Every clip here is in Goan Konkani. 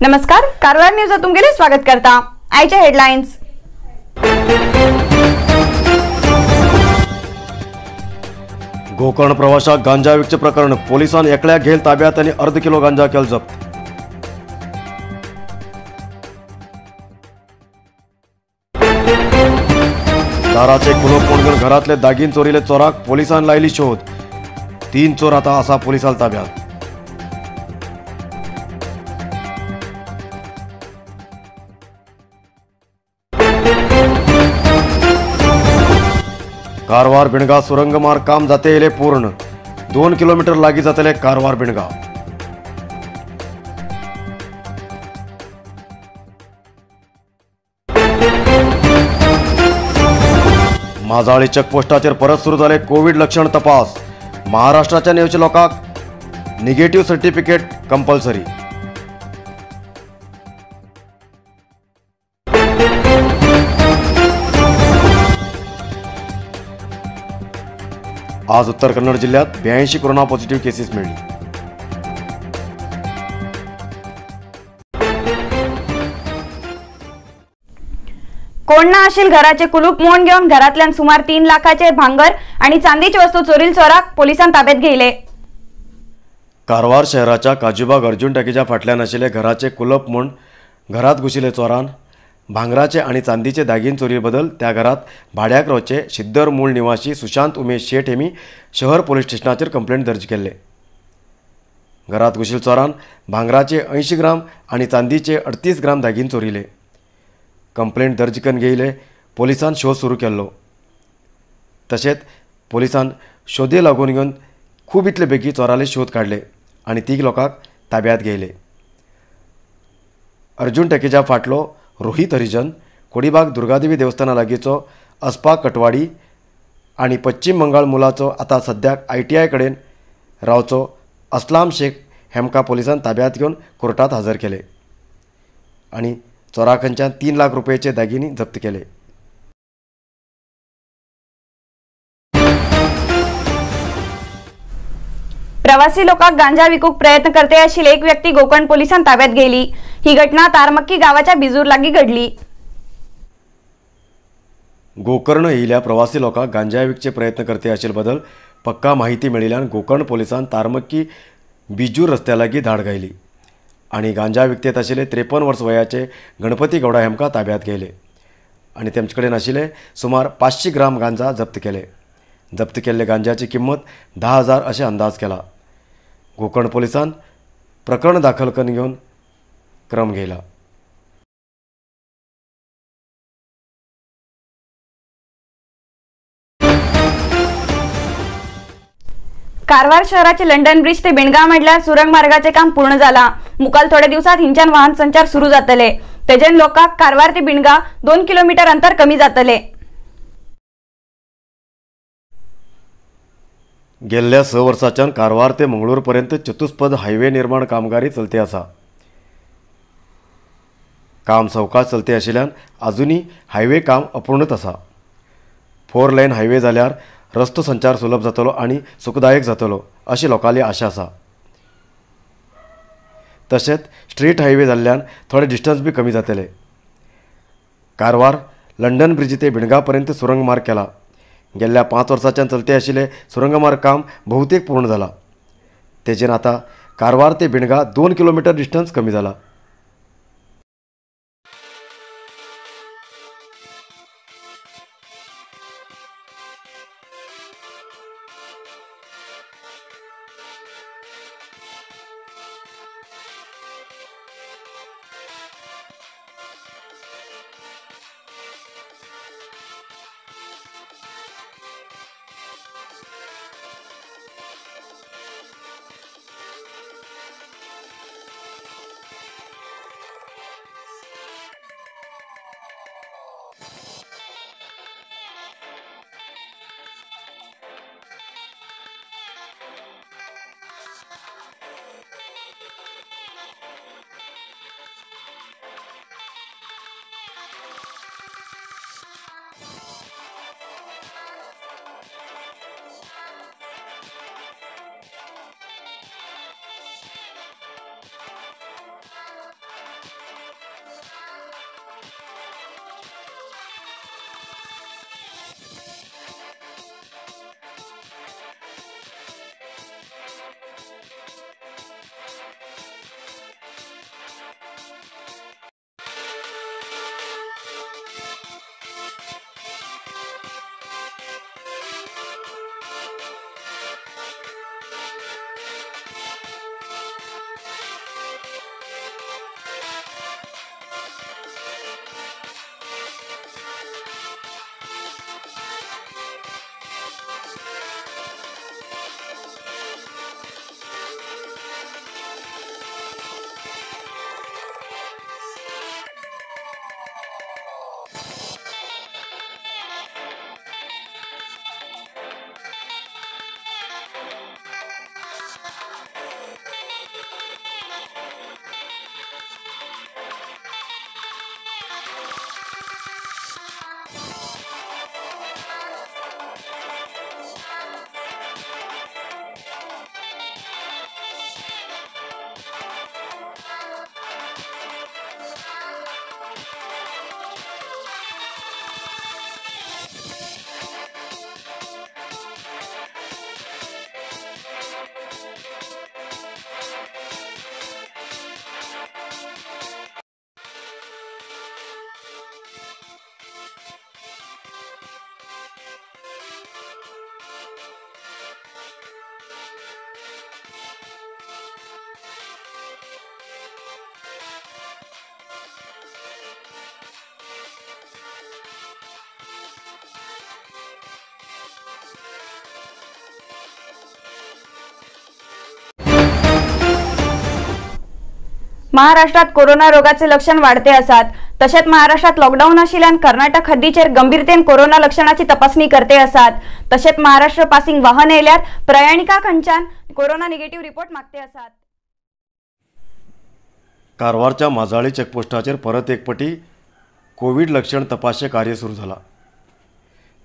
नमस्कार, कारवार न्यूज तुमगेले स्वागत करता। आयच्या हेडलाइन्स। गोकर्ण प्रवाशाक गांजा विकचे प्रकरण, पोलिसान एकल्याक घेल ताब्यात आणि अर्ध किलो गांजा केल जप्त। दाराचे कुलूप मोडून घरातले दागिन चोरीले चोराक पोलिसान लायली शोध। 3 चोर आता असा पोलिसाल ताब्यात। कारवार बिणगा सुरंग मार्ग काम जाते येले पूर्ण, 2 किलोमीटर लागी जातले कारवार बिणगा। माजाळी चेकपोस्टाचेर परत सुरू जाले कोविड लक्षण तपास, महाराष्ट्राच्या येवचे लोकांक निगेटिव्ह सर्टिफिकेट कंपल्सरी। आज उत्तर कन्नड जिल्ह्यात 82 कोरोना पॉझिटिव्ह केसेस मिळली। कोण्णा आशिल घराचे कुलूप मोड घेऊन घरातल्यान सुमार 3 लाखाचे भांगर आणि चांदीची वस्तू चोरील चोराक पोलिसांनी ताब्यात घेतले। कारवार शहराच्या काजीबाग अर्जुन टाकीच्या फाटल्यान आशिल्ले घराचे कुलप मोड घरात घुशिल्ले चोरान भांगराचे आणि चांदीचे दागिन चोरी बदल त्या घरात भाड्याक रावचे शिद्दर मूळ निवासी सुशांत उमेश शेठ हेमी शहर पोलीस स्टेशनाचेर कंप्लेंट दर्ज केल्ले। घरात घुशिल चोरान भांगराचे 80 ग्राम आणि चांदीचे 38 ग्राम दागिन चोरीले। कंप्लेंट दर्ज करून घेयले पोलिसान शोध सुरू केल्लो। तशेंच पोलिसान शोधे लागून घेवन खूब इतले बेगी चोराले शोध काडले आणि 3 लोकांक ताब्यात घेयले। अर्जुन टेकेच्या फाटलो रोहित हरिजन, कोडीबाग दुर्गादेवी देवस्थाना लागींचो अस्पा कटवाडी आनी पश्चिम बंगाल मुलाचो आतां सद्याक ITI कडेन रावचो अस्लाम शेख हेमकां पोलिसान ताब्यात घेवन कोर्टात हजर केले आनी चोरा खंयच्यान 3 लाख रुपयाचे दागिने जप्त केले। प्रवासी लोकांक गांजा विकूक प्रयत्न करते आशिल्ली एक व्यक्ती गोकर्ण पोलिसान ताब्यात घेतली। ही घटना तारमक्की गावाच्या बिजूर लागी घडली। गोकर्ण येयल्या प्रवासी लोकांक गांजा विकचे प्रयत्न करते आशिल्ले बदल पक्का माहिती मेळिल्ल्यान गोकर्ण पोलिसान तारमक्की बिजूर रस्त्या लागीं धाड घायली आनी गांजा विकतेत आशिल्ले 53 वर्स वयाचे गणपती गौडा हेमकां ताब्यात घेयले आनी तेमचे कडेन आशिल्ले सुमार 500 ग्राम गांजा जप्त केले। जप्त केल्ले गांजाची किंमत 10,000 अशें अंदाज केला। गोकर्ण पोलिसान प्रकरण दाखल करून घेवन क्रम घेयला। कारवार शहराचे लंडन ब्रिज ते बिणगा मडल्यार सुरंग मार्गाचे काम पूर्ण जाला। मुकाल थोड्या दिवसात हिंच्यान वाहन संचार सुरू जातले। तेजेन लोकांक कारवार ते बिणगा 2 किलोमीटर अंतर कमी जातले। गेल्ल्या 6 वर्साच्यान कारवार ते मंगळूर पर्यंत चतुष्पद हायवे निर्माण कामगिरी चलते आसा। काम सवकास चलते आशिल्ल्यान आजुनूय हायवे काम अपूर्णच आसा। 4 लेन हायवे जाल्यार रस्तो संचार सुलभ जातलो आनी सुखदायक जातलो अशी लोकांली आशा आसा। तशेंच स्ट्रीट हायवे जाल्ल्यान थोडे डिस्टन्स बी कमी जातले। कारवार लंडन ब्रिज ते बिणगा पर्यंत सुरंग मार्ग केला। गेल्ल्या 5 वर्सांच्यान चलते आशिल्ले सुरंग मार्ग काम बहुतेक पूर्ण जाला। तेजेन आतां कारवार ते बिणगा 2 किलोमीटर डिस्टन्स कमी जाला। महाराष्ट्रात कोरोना रोगाचे लक्षण वाढते आसात। तशेंच महाराष्ट्रात लॉकडाऊन आशिल्ल्यान कर्नाटक हद्दीचेर गंभीरतेन कोरोना लक्षणाची तपासणी करते आसात। तशेंच महाराष्ट्र पासिंग वाहन येयल्यार प्रयाणिका खंयच्यान कोरोना निगेटिव्ह रिपोर्ट मागते आसात। कारवारच्या माजाळी चेकपोस्टाचेर परत एक पटी कोविड लक्षण तपासचे कार्य सुरू जाला।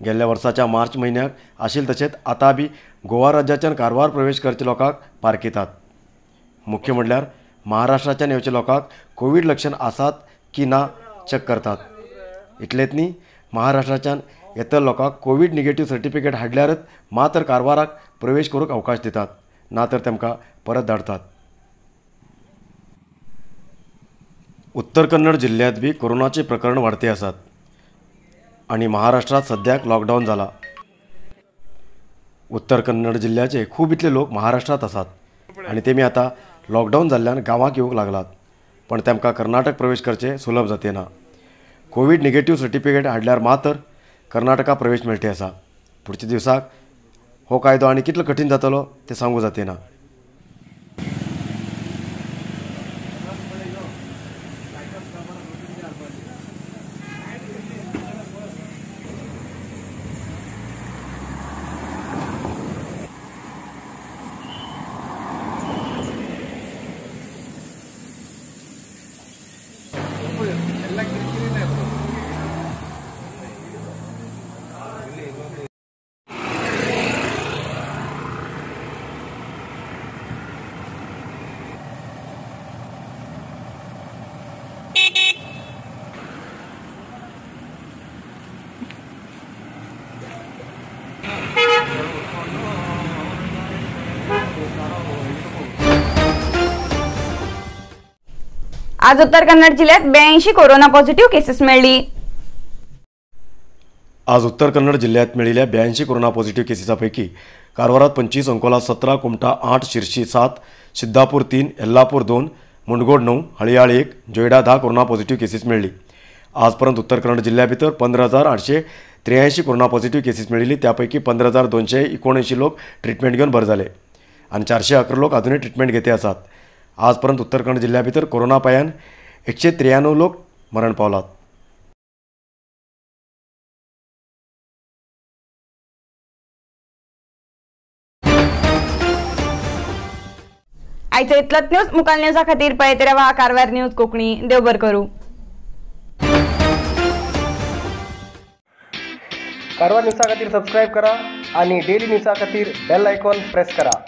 गेल्ल्या वर्साच्या मार्च म्हयन्याक आशिल्ले तशेंच आतां बी गोवा राज्याच्यान कारवार प्रवेश करचे लोकांक पारखितात। मुख्य म्हणल्यार महाराष्ट्राच्यान येवचे लोकांक कोविड लक्षण आसात की ना चेक करतात। इतलेंच न्ही, महाराष्ट्राच्यान येतल्या लोकांक कोविड निगेटिव्ह सर्टिफिकेट हाडल्यारच मात्र कारवाराक प्रवेश करूंक अवकाश दितात, ना तर तेमकां परत धाडतात। उत्तर कन्नड जिल्ह्यात बी कोरोनाचे प्रकरण वाडते आसात आनी महाराष्ट्रात सद्याक लॉकडावन जाला। उत्तर कन्नड जिल्ह्याचे खूब इतले लोक महाराष्ट्रात आसात आनी तेमी आतां लॉकडावन जाल्ल्यान गांवाक येवंक लागलात, पण तेमकां कर्नाटक प्रवेश करचे सुलभ जाते ना। कोविड निगेटिव्ह सर्टिफिकेट हाडल्यार मात्र कर्नाटका प्रवेश मेळटे आसा। पुढच्या दिवसाक हो कायदो आनी कितलो कठीण जातलो ते सांगू जाते ना। आज उत्तर कन्नड जिल्ह्यात 82 कोरोना पॉझिटिव्ह केसेस मिळली। आज उत्तर कन्नड जिल्ह्यात मिळिल्ल्या 82 कोरोना पॉझिटिव्ह केसीसापैकी कारवारात 25, अंकोला 17, कुमठा 8, शिरशी 7, सिद्धापूर 3, येल्लापूर 2, मुंडगोड 9, हळियाळ 1, जोयडा 10 कोरोना पॉझिटिव्ह केसीस मिळली। आजपर्यंत उत्तर कन्नड जिल्ह्याभितर 15,883 कोरोना पॉझिटिव्ह केसीस मिळिल्ली। त्यापैकी 15,279 लोक ट्रिटमेंट घेवन बरे जाले आनी 411 लोक अजूनय ट्रिटमेंट घेते आसात। आजपर्यंत उत्तर कन्नड जिल्ह्याभितर कोरोना पायान 193 लोक मरण पावलात। आयचो इतलोच न्यूज। मुखाल न्यूजा खातीर पळयत रावा कारवार न्यूज कोंकणी। देव बरें करूं। कारवार न्यूजा खातीर सबस्क्रायब करा आणि डेली न्यूजा खातीर बेल आयकॉन प्रेस करा।